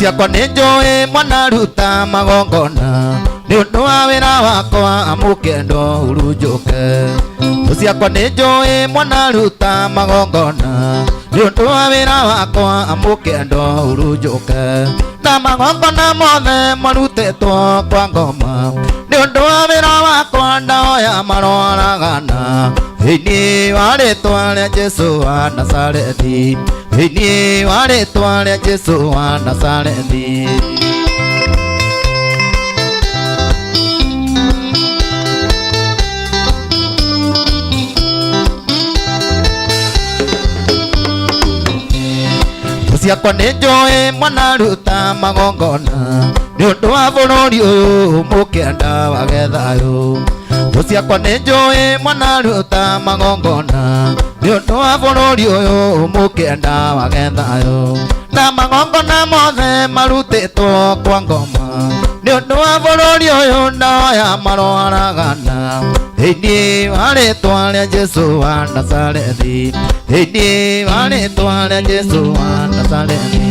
Ciakwa nĩ njũĩ mwanaruta magongona nĩ ũndũ wa wĩra wakwa amũkendo hurunjũke. Thũ ciakwa nĩ njũĩ mwanaruta magongona nĩ ũndũ wa wĩra wakwa amũkendo hurunjũke. Na magongona mothe marutĩtwo kwa ngoma nĩ ũndũ wa wĩra wakwa ndaoya maroragana thĩinĩ wa rĩtwa rĩa Jesũ wa Nazarethi, thĩinĩ wa rĩtwa rĩa Jesũ wa Nazarethi. Thũ ciakwa nĩ njũĩ mwanaruta magongona nĩ ũndũ wa bũrũri ũyũ mũkĩenda wage thayũ. Thũ ciakwa nĩ njũĩ mwanaruta magongona nĩ ũndũ wa bũrũri ũyũ mũkĩenda wage thayũ. Na magongona mothe marutĩtwo kwa ngoma nĩ ũndũ wa bũrũri ũyũ ndaoya marwaragana thĩinĩ wa rĩtwa rĩa Jesũ wa Nazarethi, thĩinĩ wa rĩtwa rĩa Jesũ wa Nazarethi.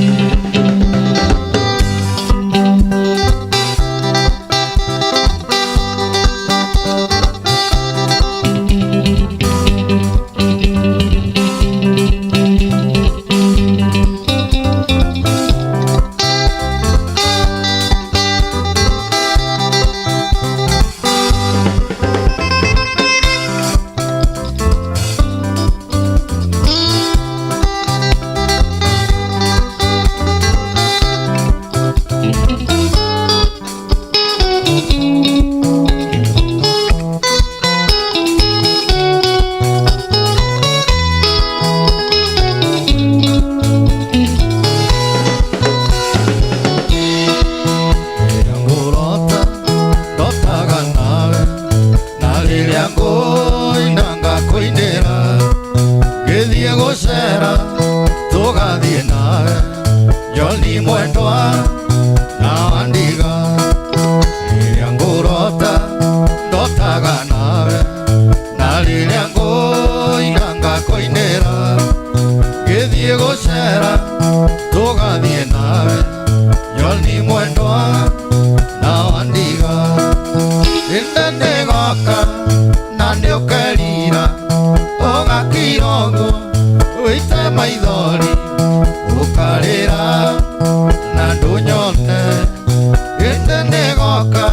Rĩrĩa ngũrota ndotaga nawe, na rĩrĩa ngũina ngakũinĩra, ngĩthiĩ gũcera tũgathiĩ nawe, Joni mwendwa na wandiga. Rĩrĩa ngũrota ndotaga nawe, na rĩrĩa ngũina ngakũinĩra, ngĩthiĩ gũcera tũgathiĩ nawe, Joni mwendwa na wandiga. Ĩndĩ nĩgoka na nĩũkerira, ũgakira ũguo wĩite maithori, ũkarĩra na ndũnyone. Ĩndĩ nĩgoka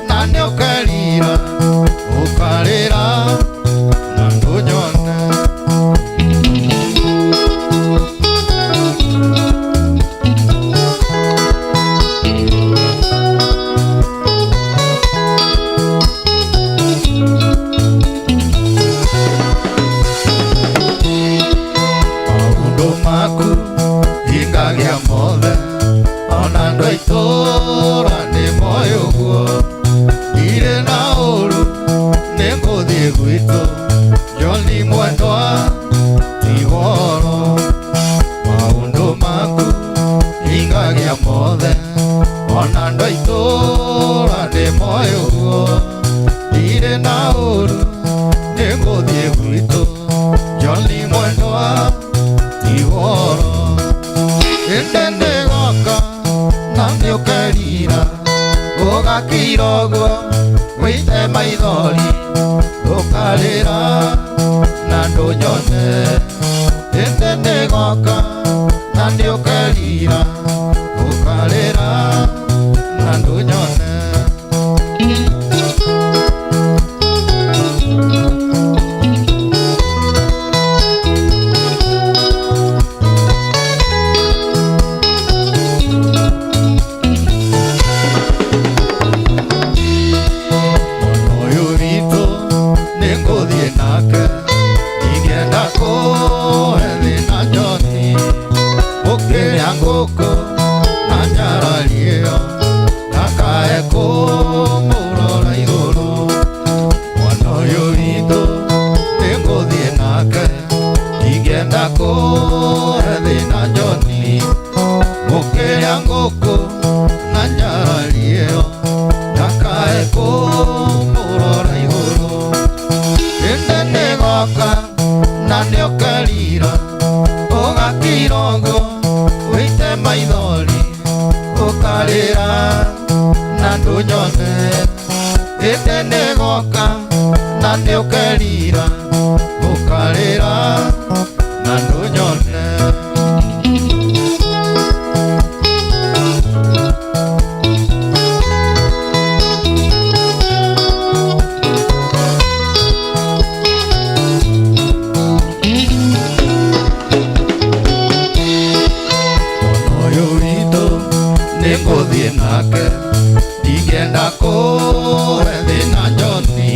na nĩũkerira, ũkarĩra na ndũnyone. Maũndũ maku hingagia mothe, ona andũ a itũũra nĩ moĩ ũguo. Ndirĩ na ũũru nĩ ngũthiĩ gwitũ, Joni mwendwa ti woro. Maũndũ maku hingagia mothe, ona andũ a itũũra nĩ moĩ ũguo. Ndirĩ na ũũru nĩ ngũthiĩ gwitũ, Joni mwendwa ti woro. Ĩndĩ nĩgoka na nĩũkerira, ũgakira ũguo wĩite maithori, ũkarĩra na ndũnyone. Ĩndĩ nĩgoka na nĩũkerira, ũkarĩra na ndũnyone. Mwana ũyũ witũ nĩngũthiĩ nake, ndingĩenda kũhe thĩna Joni, ũkĩrĩa ngũkũ na njararie. Nĩgoka na nĩũkerira ũgakira ũguo wĩite maithori ũkarĩra na ndũnyone ĩndĩ nĩgoka na nĩũkerira ũkarĩra na ndũnyone. Ũyũ witũ nĩngũthiĩ nake ndingĩenda kũhe thĩna njoni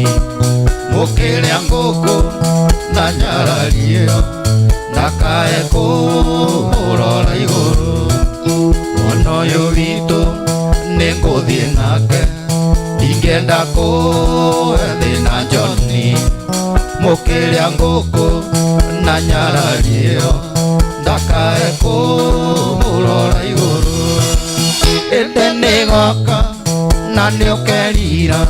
mũkĩrĩa ngũkũ na nyarario ndakae kũrora igũrũ. Mwana ũyũ witũ nĩngũthiĩ nake ndingĩenda kũhe thĩna njoni mũkĩrĩa ngũkũ na nyarario ndakae kũrora igũrũ. Ĩndĩ nĩgoka na nĩũkerira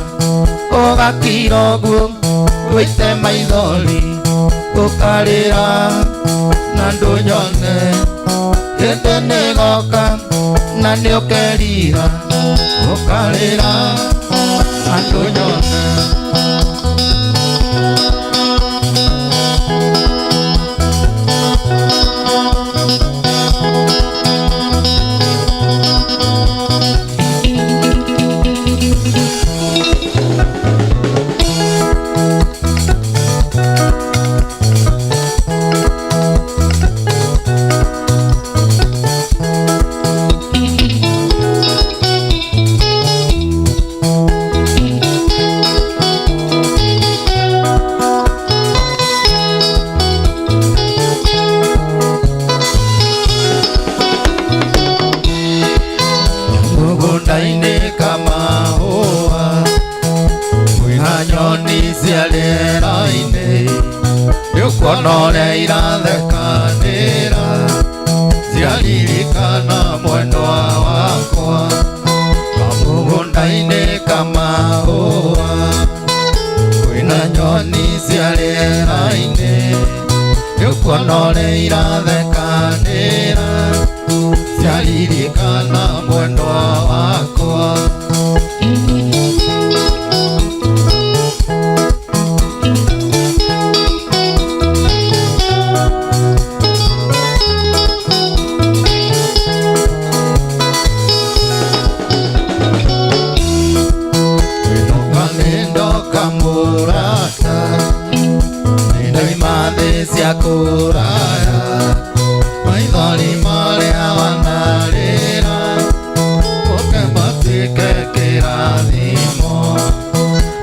ũgakira ũguo wĩite maithori ũkarĩra na ndũnyone. Ĩndĩ nĩgoka na nĩũkerira ũkarĩra na ndũnyone. Mũgũnda-inĩ kamahũa kwĩna nyoni cia rĩera-inĩ nĩũkuona ũrĩa irathekanĩra ciaririkana mwendwa wakwa. Kamũgũnda-inĩ kamahũa kwĩna nyoni cia rĩera-inĩ nĩũkuona ũrĩa irathekanĩra ciaririkana mwendwa wakwa. Ndoka nĩndoka mũrata nĩndoima thĩ cia kũraya maithori marĩa wanarĩra ũke matuĩke kĩrathimo.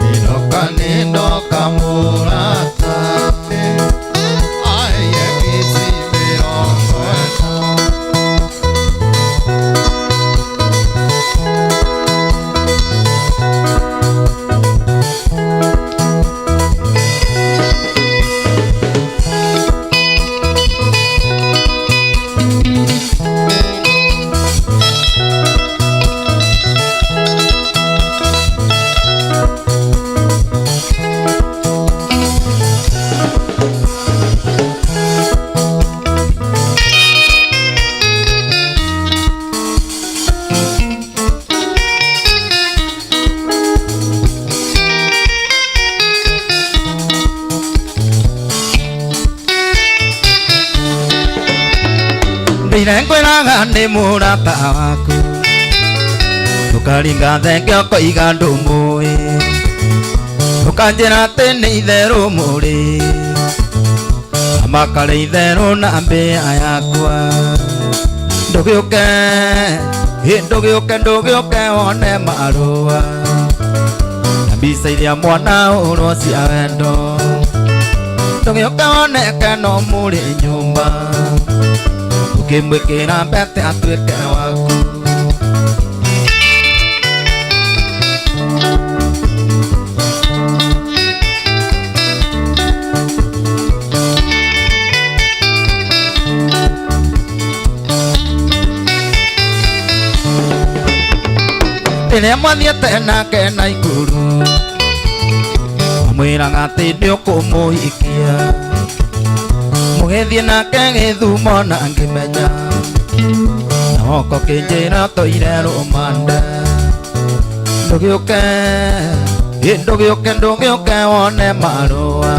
Nĩndoka nĩndoka mũrata aheire kiti 40. Ndĩrengwĩraga nĩ mũrata waku ndũkaringa thenge ũkoiga ndũmũĩ ũkanjĩra atĩ nĩ itherũ mũrĩ amakarĩ itherũ na mbĩa yakwa ndũgĩũke ndũgĩũke ndũgĩũke wone marũa na mbica iria mwana ũrwo cia wendo ndũgĩũke woneke no mũrĩ nyũmba ũkĩmwĩkĩra mbete atuĩke waku. Rĩrĩa mwathiĩte nake na ikuru Ũmwĩraga atĩ nĩ ũkũmũhikia mũgĩthiĩ nake gĩthumo na ngĩmenya na woko kĩnjĩra tũire rũmande ndũgĩũke ĩ ndũgĩũke ndũgĩũke wone marũa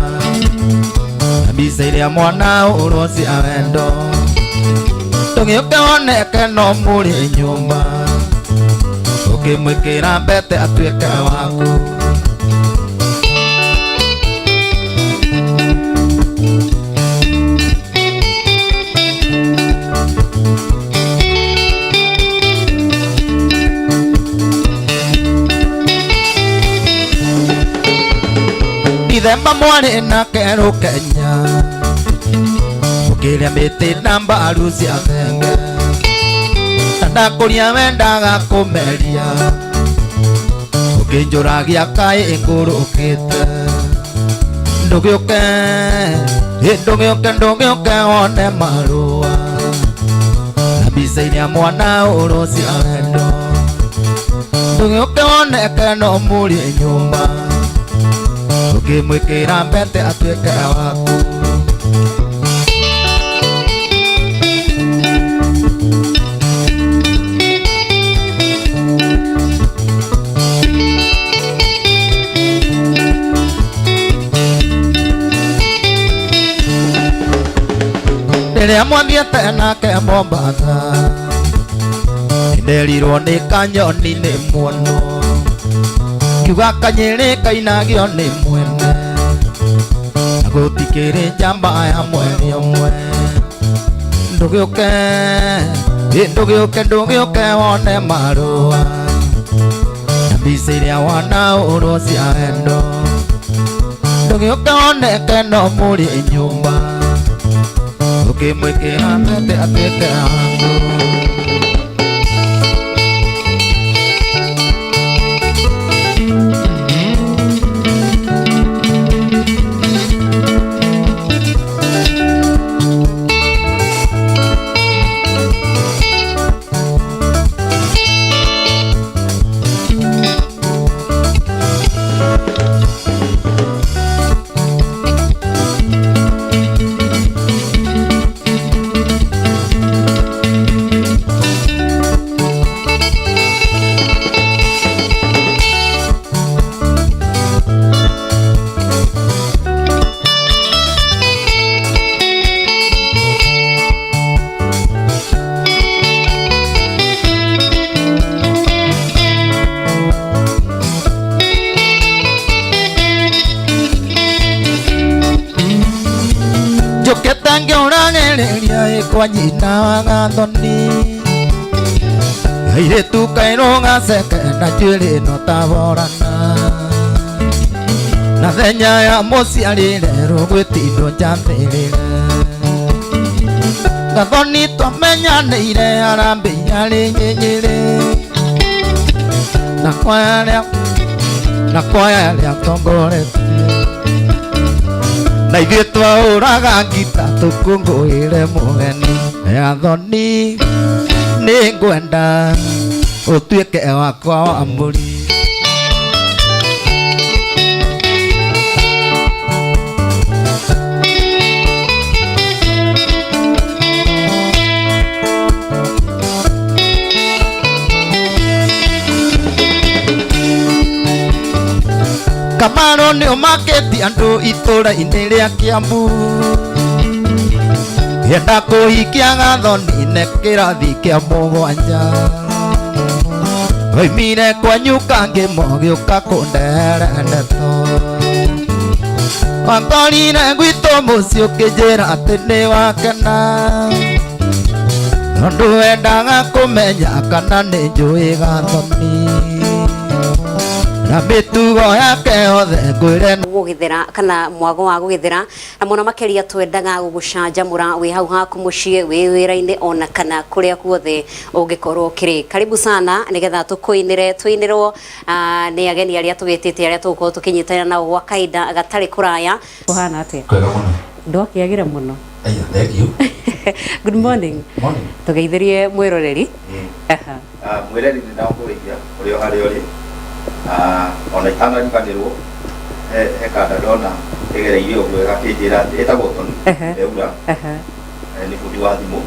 na mbica iria mwana ũrwo cia wendo ndũgĩũke woneke no mũrĩ nyũmba ũkĩmwĩkĩra mbete atuĩke waku. Dithemba mwarĩ nake rũkenya ũkĩrĩa mĩtĩ na mbaru cia thenge na ndakũria wendaga kũmeria ũkĩnjũragia kaĩ ngũrũkĩte ndũgĩũke ĩ ndũgĩũke ndũgĩũke wone marũa na mbica iria mwana ũrwo cia wendo ndũgĩũke woneke no mũrĩ nyũmba ũkĩmwĩkĩra mbete atuĩke waku. Rĩrĩa mwathiĩte nake Mombatha nĩnderirwo nĩ kanyoni nĩ muono ngiuga kanyĩrĩ kainagio nĩ mwene na gũtikĩrĩ njamba ya mweri ũmwe ndũgĩũke ĩ ndũgĩũke ndũgĩũke wone marũa na mbica iria wanaũrwo cia wendo ndũgĩũke woneke no mũrĩ nyũmba ũkĩmwĩkĩra mbete atuĩke waku. Njũkĩte ngĩũragĩrĩria ĩ kwa nyina wa Gathoni airĩtu kairũ gaceke na njuĩrĩ ĩno ta borana na thenya ya mũciarĩre rũgwĩtindwo njathĩrĩre Gathoni twamenyanĩire harambĩ yarĩ nyenyĩrĩ na kwaya arĩa tongoretie na ithuĩ twaũraga ngita tũkũngũĩre mũgeni Gathoni nĩngwenda ũtuĩke wakwa wa mũri. Kamaro nĩ ũmakĩtie andũ itũra-inĩ rĩa Kiambu enda kũhikia Gathoni ne kĩrathi kĩa mũgwanja oimire kwanyu kangĩmo gĩũka kũndehere ndeto wakorire gwitũ mũciĩ ũkĩnjĩra atĩ nĩ wakena tondũ wendaga kũmenya kana nĩ njũĩ Gathoni na mĩtugo yake yothe ngwĩre gũgĩthera kana mwago wa gũgĩthera na mũno makĩria twendaga gũgũcanjamũra wĩ hau haku mũciĩ wĩ wĩra-inĩ ona kana kũrĩa guothe ũngĩkorwo ũkĩrĩ. Karibu sana nĩgetha tũkũinĩre tũinĩrwo nĩ ageni arĩa tũgĩtĩte arĩa tũgũkorwo tũkĩnyitanĩra nao gwa kahinda gatarĩ kũraya. Kũhana atĩa? Kwega mũno. Ndwakĩagĩra mũno. Aya, thank you. Good morning. Morning. Tũgeithĩrie mwĩroreri. Mwĩroreri nĩ ndakũgeithia ũrĩa harĩa ũrĩ. Ona itanariganĩrwo He kanda ndona ĩgereirie ũguo ĩgakĩnjĩra atĩ ĩtagwo Tony Ndeura. Nĩ bundi wa thimũ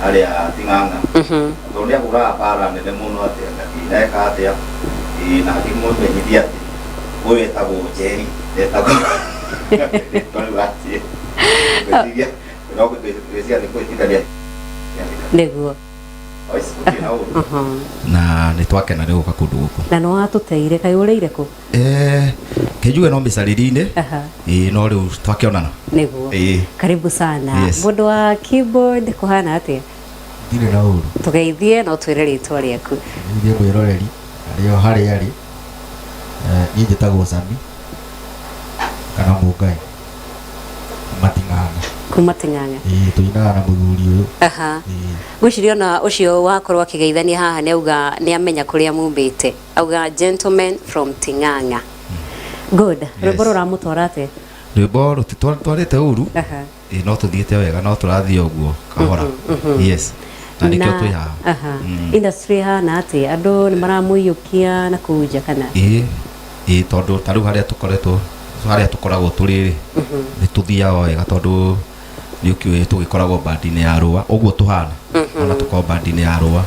harĩa Ting'ang'a. Tondũ nĩ ahũraga mbara nene mũno atĩ ndineka atĩa. Ĩĩ, na ngĩmũmenyithia atĩ ũyũ etagwo Njeri, etagwo rĩtwa rĩu atĩ ngwĩciria no ngwĩciria nĩ kwĩtithania. Nĩguo. Gũtirĩ na ũru. Na nĩ twakena nĩ gũka kũndũ gũkũ. Na nĩ watũteire, kaĩ ũrĩire kũ? Kĩnjuge no mĩcarĩri-inĩ. Ĩĩ, no rĩu twakĩonana. Nĩguo. Ĩĩ. Karibu sana. Yes. Mũndũ wa keyboard, kũhana atĩa? Ndirĩ na ũru. Tũgeithie na ũtwĩre rĩtwa rĩaku. Ngeithie mwĩroreri arĩ o harĩa arĩ. Niĩ njĩtagwo Sami kana Mũngai Mating'ang'a. Kuma Ting'ang'a. Ĩĩ, tũinaga na mũthuri ũyũ. Ĩĩ. Ngwĩciria ona ũcio wakorwo akĩgeithania haha nĩ auga nĩ amenya kũrĩa mumĩte. Auga gentleman from Ting'ang'a. Good. Rwĩmbo rũramũtwara atĩa? Rwĩmbo rũtitwarĩte ũru. Ĩĩ, no tũthiĩte wega, no tũrathiĩ ũguo kahora. Yes, na nĩkĩo twĩ haha. Industry hana atĩa? Andũ nĩ maramũiyũkia na kũu nja kana? Ĩĩ ĩĩ, tondũ ta rĩu harĩa tũkoretwo, harĩa tũkoragwo tũrĩ rĩ, nĩ tũthiaga wega tondũ nĩ ũkĩũĩ tũgĩkoragwo bandi-inĩ ya rũa ũguo tũhana, ona tũkoragwo bandi-inĩ ya rũa.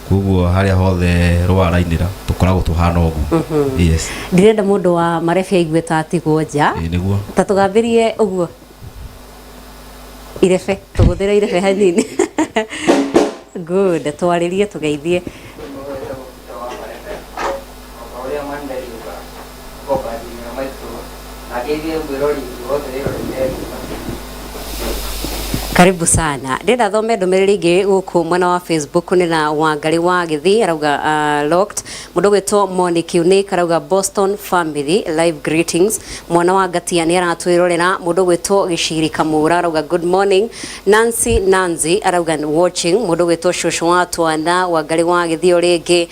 Koguo harĩa hothe rũa rainĩra tũkoragwo tũhana ũguo. Yes. Ndirenda mũndũ wa marebi aigue ta atigwo nja. Ĩĩ, nĩguo. Ta tũgambĩrie ũguo irebe, tũgũthĩre irebe hanini. Good, twarĩrie, tũgeithie. Karibu sana. Ndĩrenda thome ndũmĩrĩri ĩngĩ gũkũ mwena wa Facebook. Nĩ na Wangari wa Gĩthii arauga locked. Mũndũ ũgwĩtwo Monique Unique arauga Boston family live greetings. Mwana wa Ngatia nĩ aratwĩrorera. Mũndũ ũgwĩtwo Gĩciri Kamũra arauga good morning. Nancy Nancy arauga watching. Mũndũ ũgwĩtwo Shosho wa Twana, Wangari wa Gĩthii o rĩngĩ.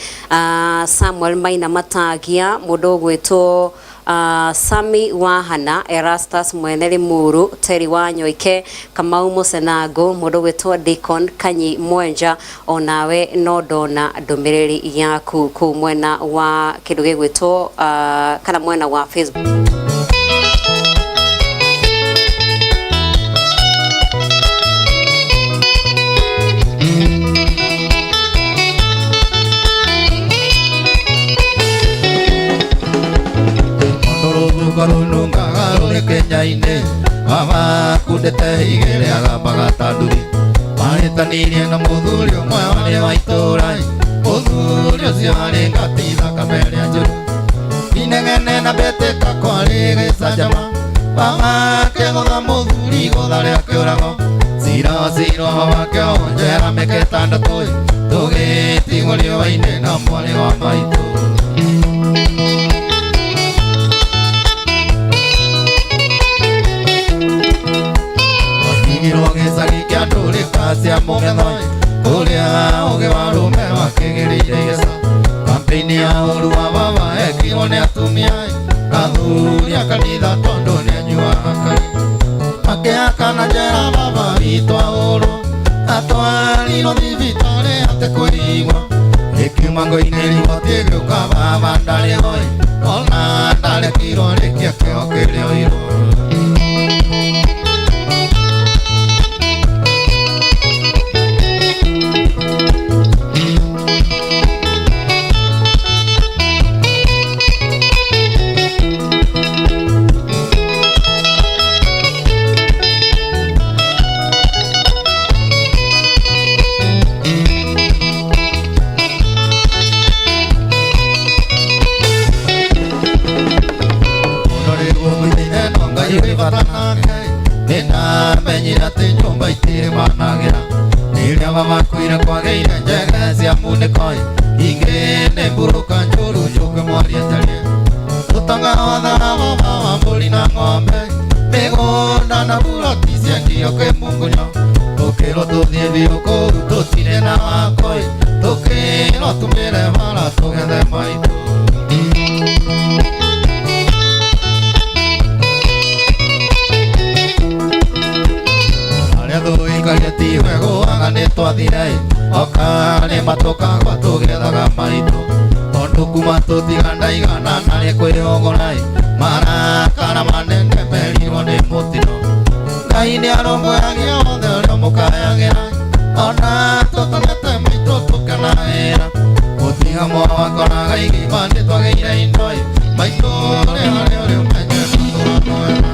Samuel Maina Matagia, mũndũ ũgwĩtwo Sami Wahana, Erastus Mwene Limuru, Terry wa Nyoike, Kamau Musenango, mũndũ ũgwĩtwo Deacon Kanyi Mwenja, onawe no ndona ndũmĩrĩri yaku kũu mwena wa kĩndũ gĩgwĩtwo kana mwena wa Facebook. Rũnungaga rũrĩ Kenya-inĩ, baba akundĩte igĩrĩ agambaga ta nduthi. Mahĩtanirie na mũthuri ũmwe warĩ wa itũũra, mũthuri ũcio arĩ ngati thakame ĩrĩa njũru. Inegene na mbĩtĩka kwarĩ gĩcanjama, baba akĩgũtha mũthuri igũtha rĩa kĩũrago. Cira wacirwo baba akĩohwo njera mĩaka ĩtandatũ, tũgĩtigwo riũa-inĩ na mwarĩ wa maitũ. Watigirwo gĩcagi kĩa ndũrĩka cia mũng'etho, kũrĩa ũgĩ wa arũme wakĩgĩrĩire igeca. Kampĩini ya ũru wa baba ekirwo nĩ atumia, athuri a kanitha tondũ nĩanyuaga kari. Makĩhakana njera baba witũ ahũrwo, atwarirwo thibitarĩ atekũigua. Ĩkiuma ngo-inĩ riboti ĩgĩũka baba ndarĩ ho, ona ndarekirwo rĩkia kĩo kĩrĩa oirwo. Nĩndamenyire atĩ nyũmba itirĩ managĩra. Rĩrĩa baba akuire kwagĩire njege cia munĩko, ingĩ nĩ mburũka njũru njũke mwaria njarie. Ũtonga wothe wa baba wa mbũri na ng'ombe, mĩgũnda na buroti ciendio kĩmungunyo. Tũkĩrwo tũthiĩ biũ kũu tũtirĩ na wakoi, tũkĩrwo tumĩre bara tũgethe maitũ. Harĩa thũikaria tiwe gũaga nĩtwathire, okarĩma tũkagwa tũgethaga maitũ. Tondũ kuma tũtiga ndaigana narĩ kwĩhũgũra, Marakara manene merirwo nĩ mũtino Ngai nĩ arũmbũyagia othe ũrĩa mũkayagĩra ona tũtonete maitũ tũkenaĩra gũtiga mwawakoraga igima nĩ twagĩire indo maitũ ũrĩa harĩa ũrĩ ũmenye tũtũra mwega.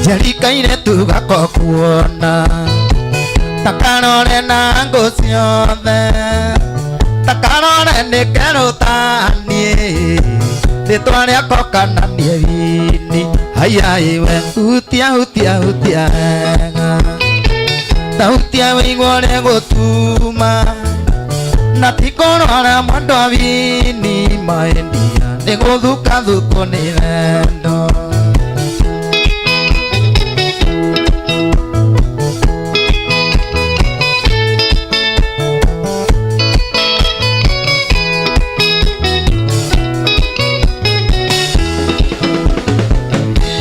Njerikaire tugako kuona takarore na ngũ ciothe takarore nĩ kerũ taniĩ rĩtwa rĩakwa kana niĩ wini haya iwe hutia hutia hutia wega ta hutia wĩigua ũrĩa gũtuma na ti kũrwara mwendwa wini maendia nĩ gũthukathukwo nĩ wendo.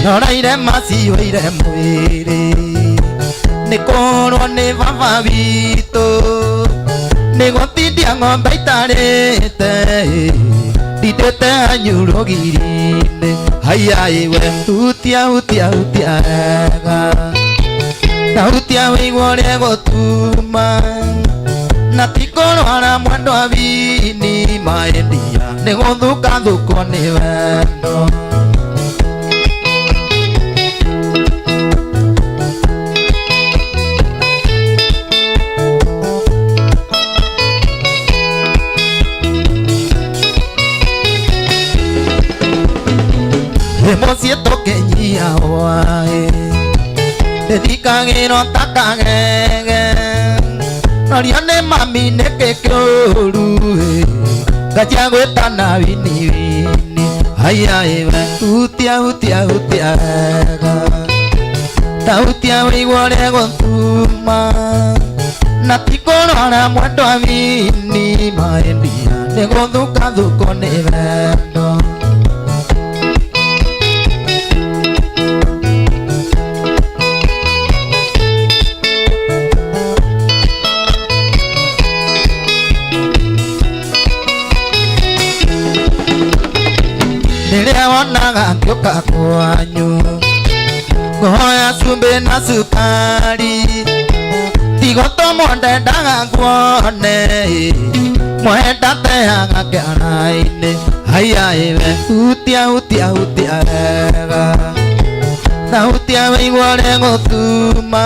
Noraire maciũire mwĩrĩ nĩ kũrwo nĩ baba witũ nĩ gũtindia ng'ombe itarĩte ndindĩte anyurũgiri-inĩ haya iwe hutia hutia hutia wega na hutia wĩigua ũrĩa gũtuma na ti kũrwara mwendwa wini maendia nĩ gũthukathukwo nĩ wendo. Twĩ mũciĩ tũkĩnyia hwaĩ Ndĩthikagĩrwo ta kagege Norio nĩ mami nĩkĩ kĩũru ĩ Ngajia gwĩtana wini wini Haya ĩwe hutia hutia hutia wega Ta hutia wĩigua ũrĩa gũtuma Na ti kũrora mwendwa wini maendia Nĩ gũthuka thuko nĩ wendo Rĩrĩa wonaga ngĩũka kwanyu ngũhoya cumbĩ na cukari tigũtũmwo ndendaga nguone mwenda teaga kĩara-inĩ haiya ĩwe hutia hutia hutia wega na hutia wĩigua ũrĩa gũtuma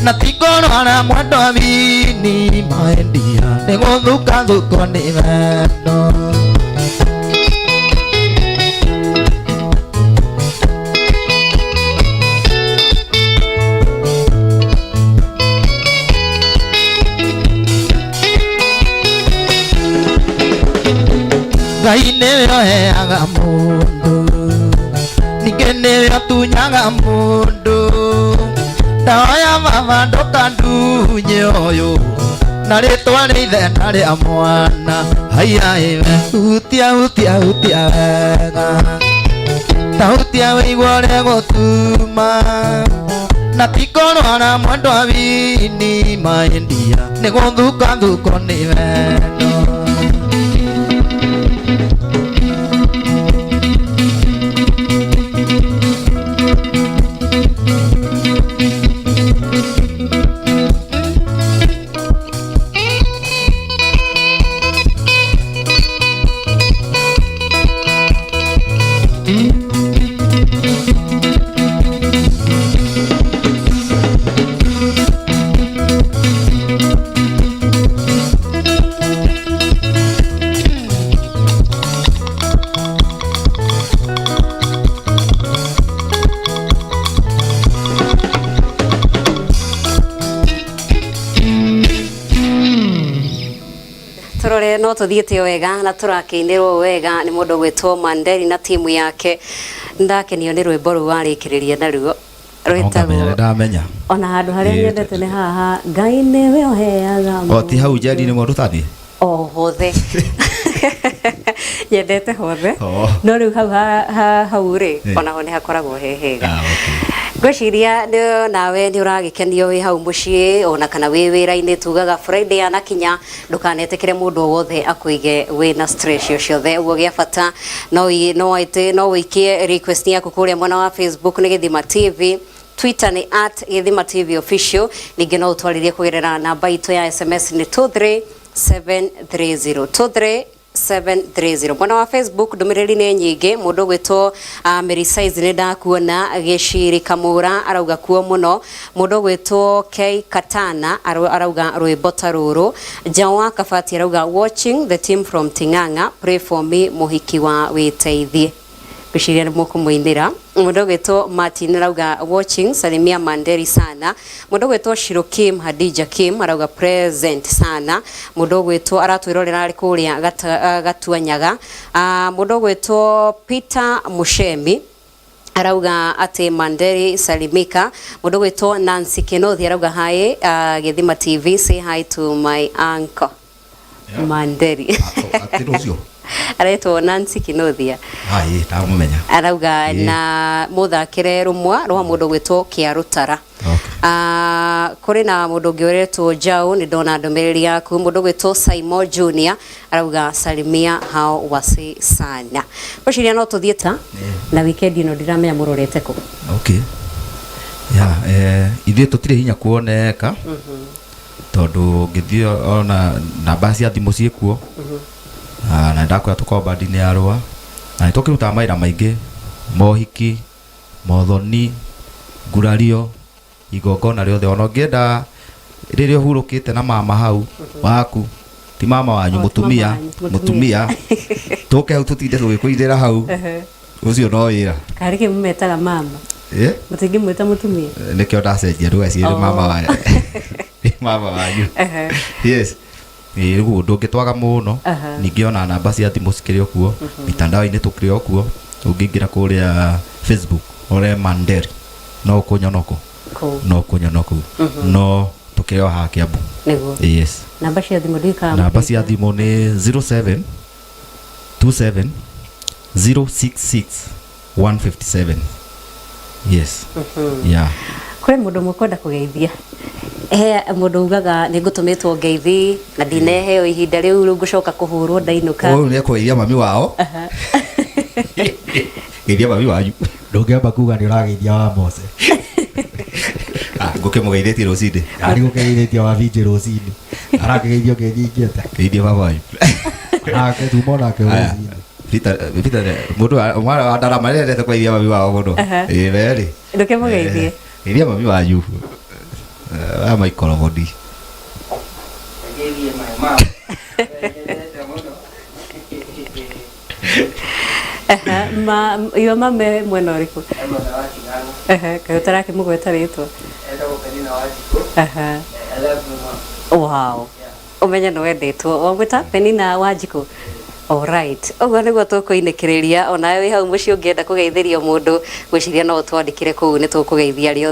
na ti kũrwara mwendwa wini maendia nĩ gũthuka thuko nĩ wendo Ngai nĩwe ũheaga mũndũ ningĩ nĩwe ũtunyaga mũndũ ndahoya baba ndũkandunye ũyũ na rĩtwa rĩa ithe na rĩa mwana haiya ĩwe hutia hutia hutia wega ta hutia wĩigua ũrĩa gũtuma na ti kũrwara mwendwa wini maendia nĩ gũthuka thuko nĩ wendo Turore no tuthiĩte wega na tũrakĩinĩrwo wega nĩ mũndũ gwĩtwo Manderi na timu yake ndakenio nĩ rwĩmbo rũu warĩkĩrĩria naruo rwĩtagwo ndamenya ona handũ harĩa nyendete nĩ haha Ngai nĩwe ũheaga o ti hau njeri-inĩ mũndũ tathiĩ o hothe nyendete hothe Oh. no rĩu hau hau rĩ Eh. onaho nĩ hakoragwo he hega Ah, okay. ngwĩciria nawe nĩ ũragĩkenio wĩ hau mũciĩ ona kana wĩ wĩra-inĩ tugaga Friday yanakinya ndũkanetĩkĩre mũndũ o wothe akũige wĩna stress o ciothe ũguo gĩa bata no no ũikie request yaku kũrĩa mwena wa Facebook nĩ Gĩthima TV Twitter nĩ at Gĩthima TV official ningĩ no ũtwarĩrie kũgerera namba itũ ya SMS nĩ 23730 23730 mwena wa Facebook ndũmĩrĩri nĩ nyingĩ mũndũ ũgwĩtwo Mary Size nĩ ndakuona Gĩciri Kamũra arauga kuo mũno mũndũ ũgwĩtwo K Katana arauga rwĩmbo ta rũrũ Jawa Kabati arauga watching the team from Ting'ang'a pray for me mũhiki wa wĩteithie ngwĩciria nĩ mũkũmũinĩra mũndũ ũgwĩtwo Martin arauga watching salimia Manderi sana mũndũ ũgwĩtwo Shiro Kim Hadija Kim arauga present sana mũndũ ũgwĩtwo aratwĩrorera arĩ kũrĩa Gatuanyaga mũndũ ũgwĩtwo Peter Mushemi arauga atĩ Manderi salimika mũndũ ũgwĩtwo Nancy Kenothi arauga hi Gĩthima TV say hi to my uncle Yeah. Manderi Atĩ rũcio aretwo Nancy Kinothia ai ndamũmenya arauga Ĩĩ. na muthakire rumwa rwa mundu gwitwo Kiarutara Okay. Kuri na mundu ungi uretwo Jau ni ndona ndumiriri yaku mundu gwitwo Simon Junior arauga salimia hao wasi sana ngwĩciria no tuthie ta na weekend ino ndiramenya murorete kũ okay ya ithuĩ tũtirĩ hinya kuoneka tondũ ngĩthiĩ ona namba cia thimũ ciĩkuo na ndakwĩra tũkoragwo bandi-inĩ ya rũa na nĩ tũkĩrutaga mawĩra maingĩ mohiki mothoni ngurario igongona rĩothe ona ũngĩenda rĩrĩa ũhurũkĩte na mama hau waku ti mama wanyu Oh, ti mama mũtumia wanyu, mũtumia. mũtumia tũke hau tũtinde tũgĩkũirĩra hau Ũcio no wĩra. Karĩ kĩ mũmetaga mama? Eh? Mũtingĩmwĩta mũtumia? Nĩkĩo ndacenjia ndũgecirie Oh. mama wa nĩ mama wanyu. Yes. Ĩĩ rĩu ndũngĩtwaga mũno. Aha. Ningĩ ona namba cia thimũ cikĩrĩ o kuo, mitandao-inĩ tũkĩrĩ o kuo. Ũngĩingĩra kũrĩa Facebook ore Manderi no ũkũnyona kũ. Kũu. No ũkũnyona kũu. No tũkĩrĩ o haha Kiambu. Nĩguo. Yes. Namba cia thimũ ndikaga. Namba cia thimũ nĩ 07 27 066 157. Yes. Yeah. Kũrĩ mũndũ mũkwenda kũgeithia, he mũndũ ugaga nĩ ngũtũmĩtwo ngeithi na ndineheo ihinda rĩu, rĩu ngũcoka kũhũrwo ndainũka. Ũyũ nĩ ekũgeithia mami wao. Geithia mami wanyu. Ndũngĩamba kuga nĩ ũrageithia wa Mose. Ah, ngũkĩmũgeithĩtie rũcinĩ. Arĩ gũkĩgeithĩtie wa VJ rũcinĩ. Arakĩgeithio ngeithi ingĩ atĩa? Geithia baba wanyu. Nake tuma onake Aya. rũcinĩ. Peter, Peter, mũndũ mwana wa ndarama nĩendete kũgeithia mami wao mũno. Aha. Ĩĩ we rĩ. Ndũkĩmũgeithie. Geithia mami wanyu. Aya maikoroboni. Ngeithie my mom. Endete mũno. Aha, ma iyo mame mwena ũrĩkũ? E mwena wa Tigana. Aha, kaĩ ũtarakĩmũgweta rĩtwa? Etagwo Penina Wanjikũ. Aha. I love you, mom. Wow. Ũmenye nĩ wendetwo. Wamwĩta Penina Wanjikũ. Alright. Ũguo nĩguo tũkũinĩkĩrĩria. Onawe wĩ hau mũciĩ ũngĩenda kũgeithĩrio mũndũ, ngwĩciria no ũtwandĩkĩre kũu, nĩ tũkũgeithia arĩa